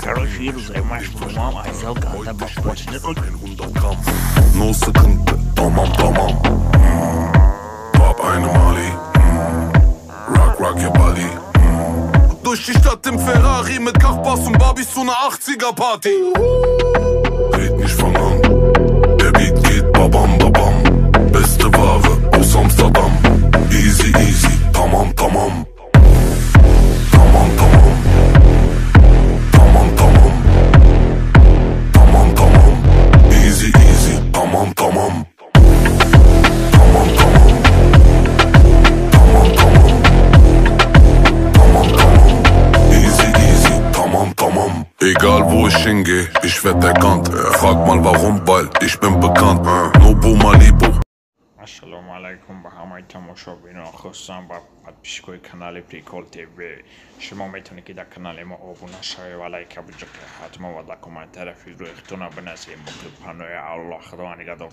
Короче, ирӯз маш мам айзал карда ба қувват. 100 Gramm. No sıkıntı, tamam tamam. Pop eine Mali. Rock, rock your body. Durch die Stadt im Ferrari mit Kachbass und Barbies zu ner 80er Party. Red nicht, fang an. Der Beat geht babam babam. Beste Ware aus Amsterdam. Easy easy, tamam tamam. Tamam tamam. Tamam tamam. Tamam tamam. Easy easy, tamam tamam. Tamam tamam. Tamam tamam. Tamam tamam. Easy easy, tamam tamam. Egal wo ich hingeh, ich werd erkannt. Frag mal warum, weil ich bin bekannt. Nobu Malibu. Ассалому алайкум ба ҳамаи тамошобинон, хусусан ба подписчикои канали Прикол ТВ. Шумо метавонед, ки дар канали мо обуна шавед ва лайка биҷиқед ҳатман ва дар комментария фикру ихтона бинасед. Боқи панои Аллоҳ, Худованд нигаҳдор.